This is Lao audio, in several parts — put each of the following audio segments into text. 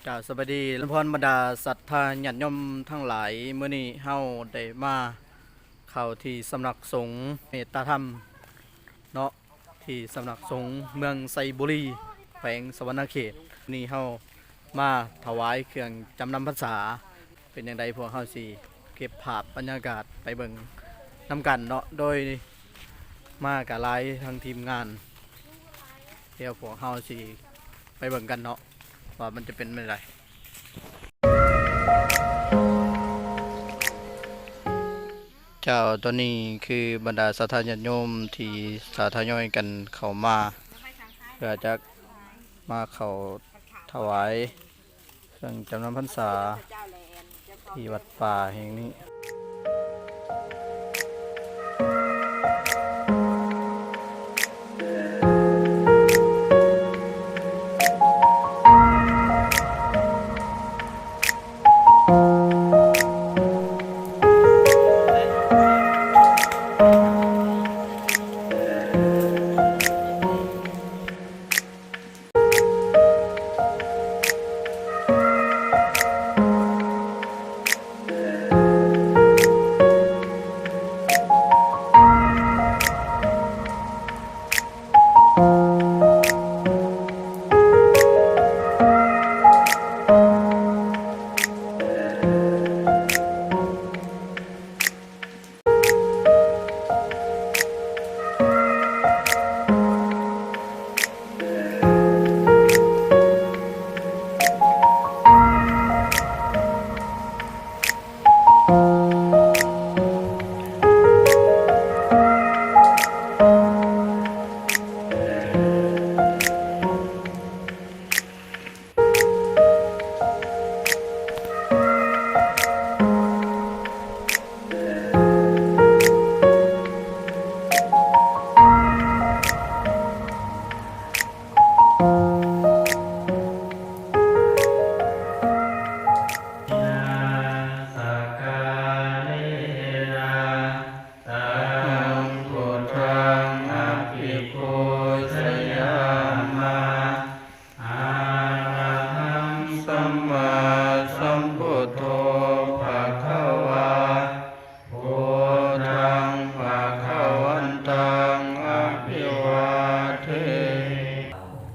ເຈົ້າ ສະບາຍດີ ລຳພອນ ບັນດາສັດທາຍາດໂຍມທັງຫຼາຍ, ມື້ນີ້ເຮົາໄດ້ມາເຂົ້າທີ່ສຳນັກສົງເມດຕາທຳເນາະ ທີ່ສຳນັກສົງເມືອງໄຊບູລີ ແຂວງສະຫວັນນະເຂດ. ນີ້ເຮົາມາຖວາຍເຄື່ອງຈຳນຳພັນສາ ເປັນຈັ່ງໃດ ພວກເຮົາຊິເກັບພາບບັນຍາກາດໄປເບິ່ງນຳກັນເນາະ, ໂດຍມາກະຫຼາຍທັງທີມງານ. ດຽວພວກເຮົາຊິໄປເບິ່ງກັນເນາະ ວ່າມັນຈະເປັນແນວໃດ. ເຈົ້າ ຕອນນີ້ຄືບັນດາສັດທາຍາດໂຍມທີ່ສາທະຍອຍກັນເຂົ້າມາ ເພື່ອຈະມາເຂົ້າຖວາຍ ເຄື່ອງຈຳນຳພັນສາທີ່ວັດປ່າແຫ່ງນີ້.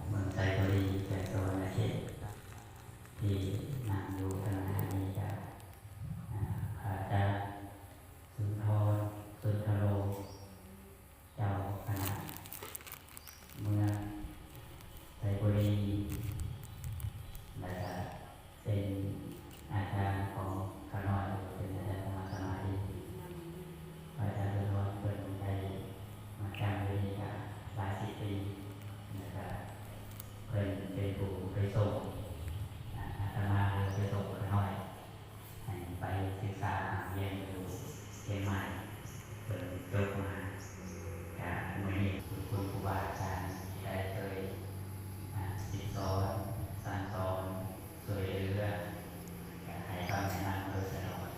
ເມືອງໄຊບູລີ ແຂວງສະຫວັນນະເຂດ ທີ່ນັ່ງຢູ່ທາງໜ້ານີ້ກະ ອາ ພະອາຈານ ສຸນທອນ ສຸນທະໂລ ເຈົ້າຄະນະເມືອງໄຊບູລີ ແລະກະເປັນອາຈານຂອງຂ້ານ້ອຍ ເປັນອາຈານສະມາ ສະມາທິ. ພະອາຈານສຸນທອນເພິ່ນໄດ້ມາຈ້ຳຢູ່ນີ້ກະຫຼາຍສິບປີ ແລະກະເພິ່ນເປັນຜູ້ໄປສົ່ງ ອາ ອາຕະມາ ຫຼືໄປສົ່ງຂ້ານ້ອຍ ໃຫ້ໄປສຶກສາຫາຮຽນຢູ່ຊຽງໃໝ່ ເພິ່ນຈົບມາ. ກະມື້ນີ້ຂອບຄຸນຄູບາອາຈານທີ່ໄດ້ເຄີຍ ອາ ສິດສອນ ສັ່ງສອນ ຊ່ວຍເຫຼືອ ກະໃຫ້ຄຳແນະນຳໂດຍຕະຫຼອດ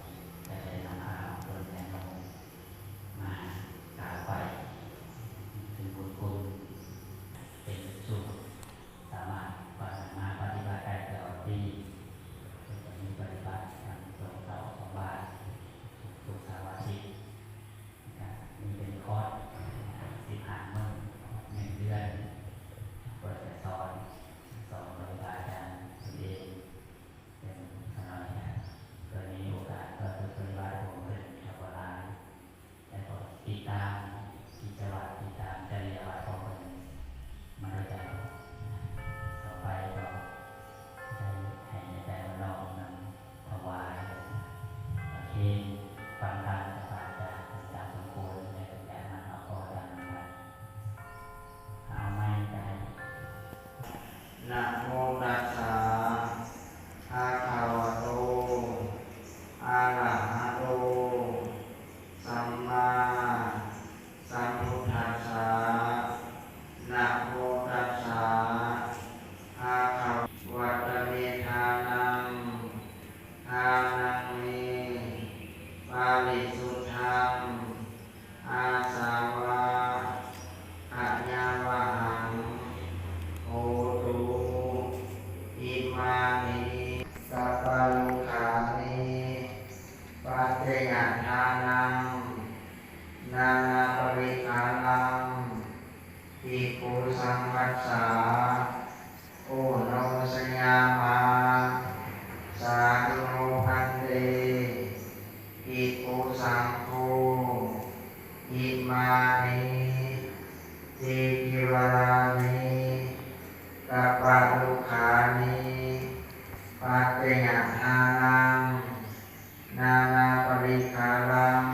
ກະໄດ້ນຳພາເພິ່ນແນະນຳ ມາກ່າວໄປເຖິງບຸນຄຸນ ເປັນສູດສາມາດມາປະຕິບັດໄດ້ຕະຫຼອດປີ. ເພິ່ນກະມີປະຕິບັດທັງຊ່ວງເຊົ້າຂອງວັດ ທຸກເສົາອາທິດ ກະມີເປັນຄອດສິບຫ້າມື້ ໜຶ່ງເດືອນ ເພິ່ນກະສອນ ສອນໂດຍອາຈານເພິ່ນເອງ. ເປັນຂະນ້ອຍ ເພິ່ນມີໂອກາດເຂົ້າປະຕິບັດຂອງເພິ່ນກະບໍ່ຫຼາຍ ແຕ່ກໍຕິດຕາມກິດຈະວັດ ຕິດຕາມຈະລິຍະວັດຂອງເພິ່ນມາໂດຍຕະຫຼອດ. ຕໍ່ໄປກໍໄດ້ໃຫ້ແມ່ໃຈມານ້ອມນຳຖວາຍເພງຟັງທຳຈາກພະອາຈານເປັນຕາສົມຄວນ ແລະ ເປັນການນຳເອົາຂໍຕາມນຳ ເອົາໄມ້ໄປ. ນະໂມຕັດສະ ພະຄະວະໂຕ ອະລະຫະໂຕ ສຳມາສຳພຸດທັດສະ. ນະໂມຕັດສະ ພະຄະ ວັດຕະເມທານັງ ທານັງເມ ປະລິສຸດທັງ ອາສະວະຂະຍາວະຫັງ ໂຫຕຸ ອິມານິ ານິ ປັດຈະຍະທານັງ ນານາປະລິຂາລັງ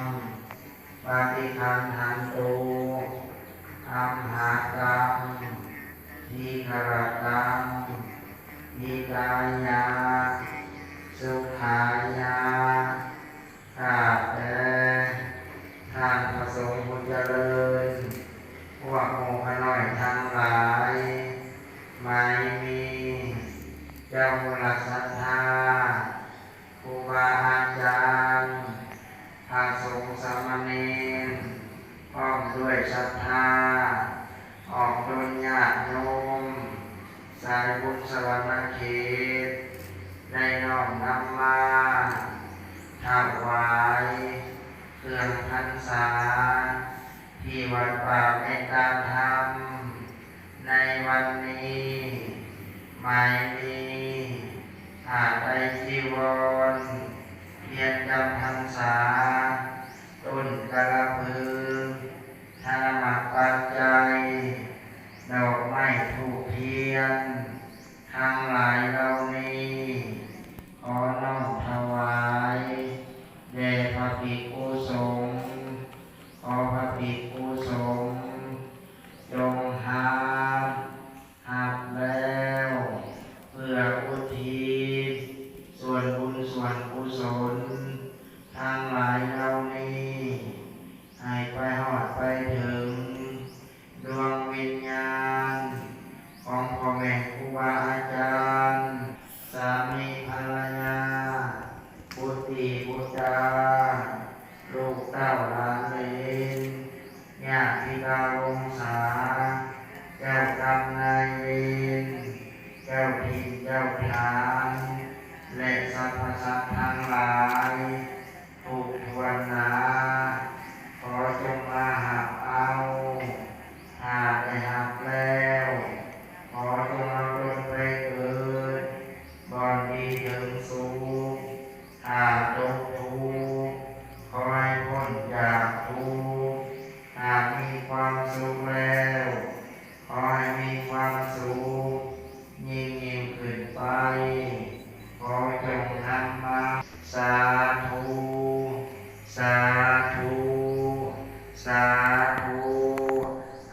ປະຕິຄັນຫັນຕຸ ອັມຫະຕັງ ທີຄະຣະຕັງ ຫິຕາຍະ ສຸຂາຍະ. ຂ້າແດ່ທ່ານພະສົງຜູ້ຈະເລີນ, ພວກໝູ່ຂ້ານ້ອຍທັງຫຼາຍ, ໝາຍມີເຈົ້າມູລະສັດທາ, ຄູບາອາຈານ, ພະສົງສາມະເນນ, ພ້ອມດ້ວຍສັດທາ ອອກຕົນຍາດໂຍມ ສາຍບຸນສະຫວັນນະເຂດ ໄດ້ນ້ອມນຳມາຖວາຍເຄື່ອງພັນສາ ທີ່ວັດປ່າເມດຕາທຳ ໃນວັນນີ້ ໝາຍມີ ຜ້າໄຕຈີວອນ, ທຽນຈຳພັນສາ, ຕົ້ນກາລະພຶກ, ທະນະບັດປັດໄຈ, ດອກໄມ້ທູບທຽນ ທັງຫຼາຍເຫຼົ່ານີ້ ຂໍນ້ອມຖວາຍແດ່ພະພິກຂຸສົງ, ຂໍພະພິກຂຸສົງ ຈົ່ງຮັບ, ຮັບແລ້ວ ເພື່ອອຸທິດສ່ວນບຸນສ່ວນກຸສົນ ທັງຫຼາຍເຫຼົ່ານີ້ ໃຫ້ໄປຮອດໄປເຖິງ ດວງວິນຍານຂອງພໍ່ແມ່ຄູບາອາຈານ, ສາມີພັນລະຍາ, ບຸດຕີບຸດຕາ, ລູກເຕົ້າຫຼານເລນ, ຍາດທິກາວົງສາ, ເຈົ້າກຳນາຍເວນ, ເຈົ້າຖິ່ນເຈົ້າຖານ ແລະ ສັບພະສັດທັງຫຼາຍ ທຸກຖ້ວນໜາ, ຂໍຈົ່ງມາຮັບເອົາ ຖ້າໄດ້ຮັບແລ້ວ ຂໍຈົ່ງເອົາຕົນໄປເກີດ ບ່ອນດີເຖິງສຸກ, ຖ້າຕົກທຸກ ຂໍໃຫ້ພົ້ນຈາກທຸກ, ຖ້າມີຄວາມສຸກແລ້ວ ຂໍໃຫ້ມີຄວາມສຸກຍິ່ງໆຂຶ້ນໄປ. ຂໍຈົ່ງນຳມາ ສາທຸ ສາທຸ ສາທຸ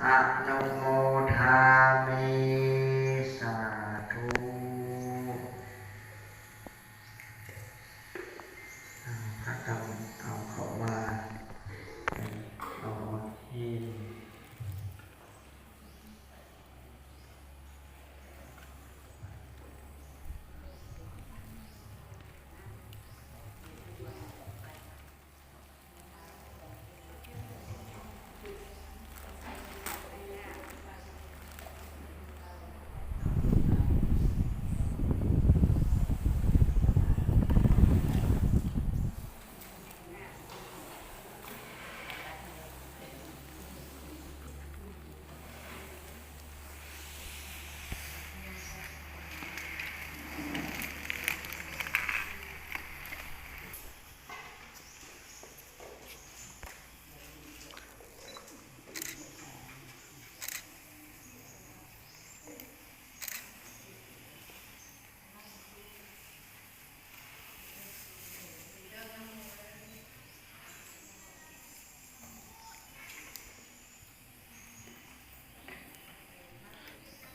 ອະນຸໂມທາມິ ສາທຸ. ພາກັນເອົາເຂົ້າມາ ເອົາມາກິນ.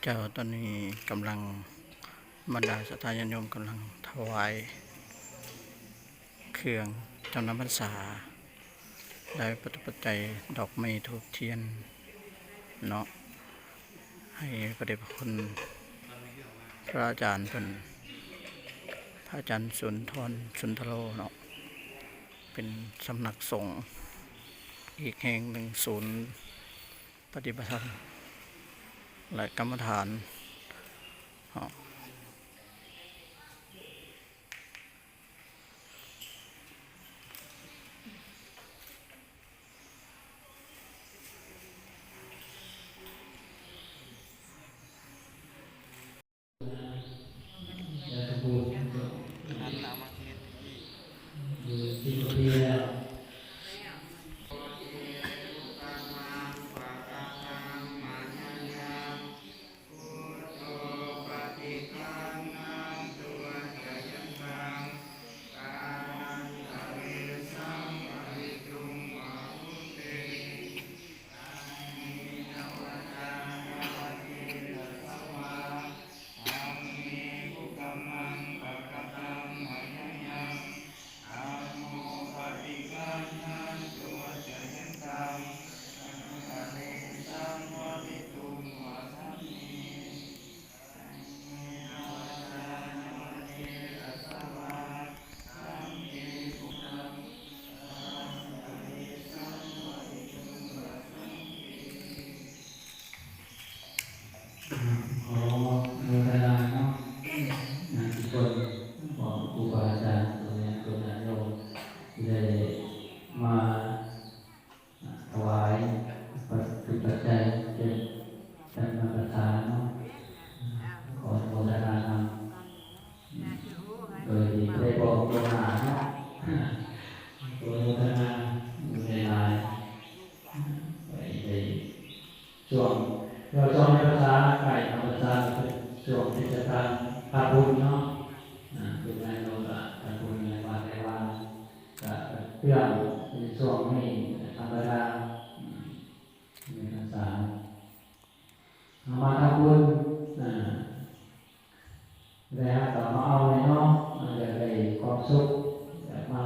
ເຈົ້າ, ຕອນນີ້ກຳລັງ ບັນດາສັດທາຍາດໂຍມກຳລັງຖວາຍເຄື່ອງຈຳນຳພັນສາ ໄດ້ວັດຖຸປັດໄຈ ດອກໄມ້ ທູບທຽນເນາະ ໃຫ້ພະເດດພະຄຸນພະອາຈານເພິ່ນ ພະອາຈານສຸນທອນ ສຸນທະໂລເນາະ ເປັນສຳນັກສົງອີກແຫ່ງໜຶ່ງ ສູນປະຕິບັດທຳ ແລະ ກຳມະຖານເນາະ. ພຸດໂທ ປະຕິ ຂໍອະນຸໂມທະນາເນາະ ນຳທຸກຄົນ ຂອງຄູບາອາຈານ ໂຕຍາດໂຍມ ທີ່ໄດ້ມາ ຖວາຍປັດຈຸປັດໄຈເປັນທຳມະທານເນາະ ຂໍອະນຸໂມທະນານຳ ໂດຍທີ່ບໍ່ໄດ້ບອກລ່ວງໜ້າເນາະ ຂໍອະນຸໂມທະນາຫຼາຍໆ ໄດ້ຊ່ວງ ເວົ້າຊ່ວງໃນພາສາໃຕ້ເນາະ ພາສາເປັນຊ່ວງເທດສະການທຳບຸນເນາະ ອາ ເປັນໄງເນາະ ກະທຳບຸນໃນວັດໃນວາ ກະເລື່ອງໃນຊ່ວງນີ້ທຳມະດາ ອືມ ໃນພາສາ ເຮົາມາທຳບຸນ ອາ ໄດ້ຫາກະມາເອົາແນ່ເນາະ ຢາກໄດ້ຄວາມສຸກ ຢາກມາ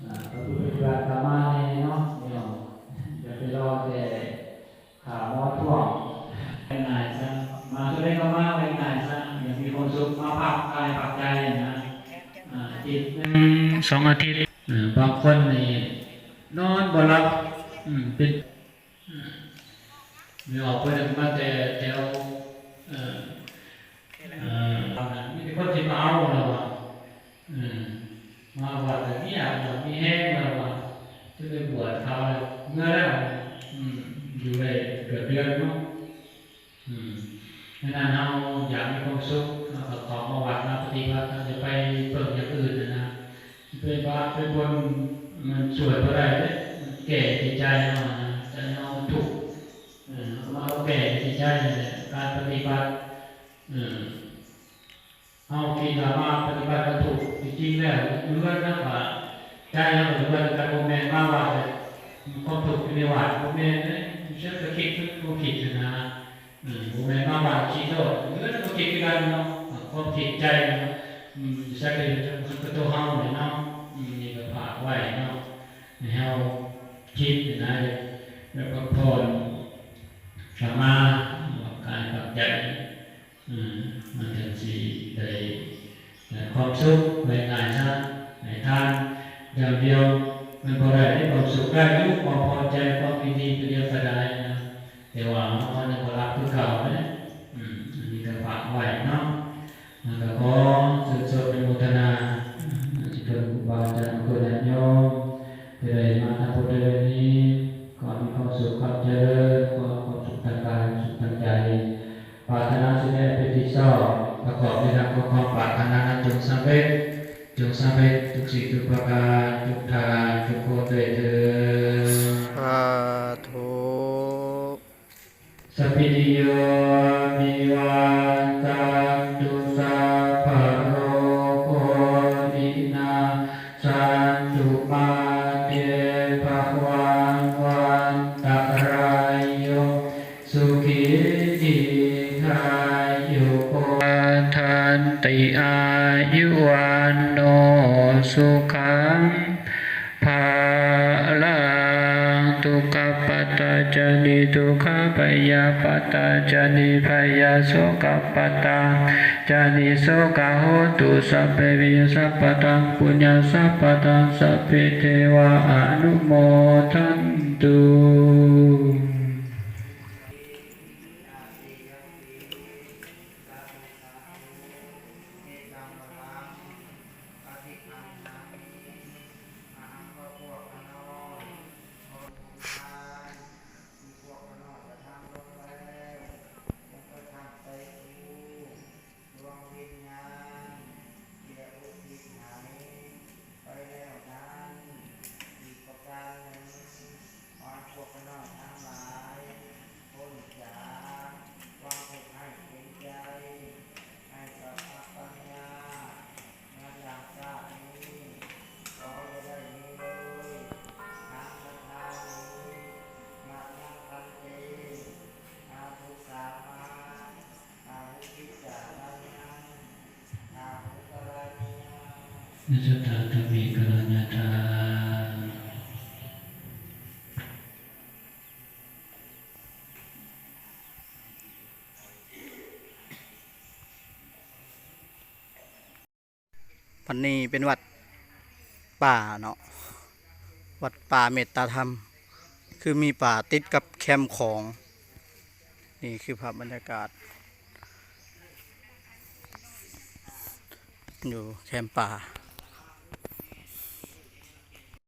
ອາ ປະພຶດປະຕິບັດກະມາແນ່ເນາະ ເນາະ ຢ່າໄປລໍແຕ່ ຖ້າໝໍທວງ ງ່າຍໆຊະ ມາເທື່ອໃດກໍມາງ່າຍໆຊະ ຢ່າມີຄວາມສຸກ ມາພັກກາຍພັກໃຈນະ ອາ ອາທິດໜຶ່ງ ສອງອາທິດ ເອີ ບາງຄົນນີ້ນອນບໍ່ຫຼັບ ອືມ ເປັນ ອືມ ອອກໄປນັ້ນມາແຕ່ແຖວ ເອີ ເອີ ມີແຕ່ຄົນຊິມາເອົາລະວ່າ ເອີ ມາວັດແລ້ວມີອາບນ້ຳມີແຮງແລ້ວວ່າ ຈະໄປບວດຂາວແລ້ວເມືອແລ້ວ ອືມ ຢູ່ໄດ້ເກືອບເດືອນເນາະ ອືມ ສະນັ້ນເຮົາຢາກມີຄວາມສຸກ ເຮົາກໍເຂົ້າມາວັດມາປະຕິບັດ ເຮົາຈະໄປເບິ່ງຢ່າງອື່ນຫັ້ນນະ ໄປບາບໄປບຸນ ມັນຊ່ວຍບໍ່ໄດ້ເດ້ ມັນແກ້ແຕ່ໃຈເຮົານະ ໃຈເຮົາມັນທຸກ ເອີ ເຮົາກໍມາແກ້ແຕ່ໃຈຫັ້ນແຫຼະ ການປະຕິບັດ ເອີ ເຮົາຄິດວ່າມາປະຕິບັດມັນທຸກ ທີ່ຈິງແລ້ວຢູ່ເຮືອນເຮົາກະ ໃຈເຮົາກະຢູ່ເຮືອນກັນ ບໍ່ແມ່ນມາວັດແລ້ວຄວາມທຸກຢູ່ໃນວັດ ບໍ່ແມ່ນເດ້ ເຊິ່ງກະຄິດຄືຄວາມຄິດຫັ້ນນະ ເອີ ບໍ່ແມ່ນມາວັດຄິດໂລດ ຢູ່ເຮືອນກະຄິດຄືກັນເນາະ ຄວາມຄິດໃຈເນາະ ອືມ ໃສກະຢູ່ກັບໂຕເຮົານີ້ເນາະ ອືມ ນີ້ກະຝາກໄວ້ເນາະ ໃຫ້ເຮົາຄິດຫັ້ນນະ ແລ້ວພັກຜ່ອນ ກະມາອອກກາຍອອກໃຈ ອືມ ມັນຈັ່ງຊິໄດ້ ໄດ້ຄວາມສຸກ ໄດ້ງ່າຍຊະ ໃຫ້ທານຢ່າງດຽວ ມັນບໍ່ໄດ້ເດ້ ຄວາມສຸກໄດ້ຢູ່ ຄວາມພໍໃຈ ຄວາມຍິນດີ ໂຕດຽວກະໄດ້ນະ ແຕ່ວ່າເຮົາຍັງບໍ່ຮັບຄືເກົ່າເດ້ ອືມ ອັນນີ້ກະຝາກໄວ້ເນາະ ແລ້ວກະຂໍເຊີນຊົມອະນຸໂມທະນາ ອາ ຊິເປັນຄູບາອາຈານ ເພື່ອຍາດໂຍມ ທີ່ໄດ້ມາທຳບຸນໃນມື້ນີ້ ຂໍໃຫ້ມີຄວາມສຸກຄວາມຈະເລີນ ຂໍຄວາມສຸກທາງກາຍ ສຸກທາງໃຈ ປາດຖະໜາສິ່ງໃດເປັນທີ່ຊອບ ປະກອບໃນທາງຂອງຄວາມປາດຖະໜານັ້ນ ຈົ່ງສຳເລັດ ຈົ່ງສຳເລັດທຸກສິ່ງທຸກປະການ ທຸກທ່ານທຸກຄົນດ້ວຍເທີ້ນ ສາທຸ. Sabbītiyo vivajjantu, sabbarogo vinassatu, mā te bhavatvantarāyo, sukhī dīghāyuko bhavantu, ອາຍຸວັນໂນ ສຸຂັງ ພະລັງ. ທຸກຂະປັດຕາຈານິ ທຸກຂະພະຍາປັດຕາຈານິ ພະຍາໂສກະປັດຕາຈານິ ໂສກະໂຫຕຸ ສັບເພ ວິຍາສັບປະທັງ ປຸນຍະສັບປະທັງ ສັບເພເທວາອະນຸໂມທັນຕຸ. Yassa dātā me karaṇīyā. ວັດນີ້ເປັນວັດປ່າເນາະ ວັດປ່າເມດຕາທຳ ຄືມີປ່າຕິດກັບແຄມຂອງ ນີ້ຄືພາບບັນຍາກາດຢູ່ແຄມປ່າ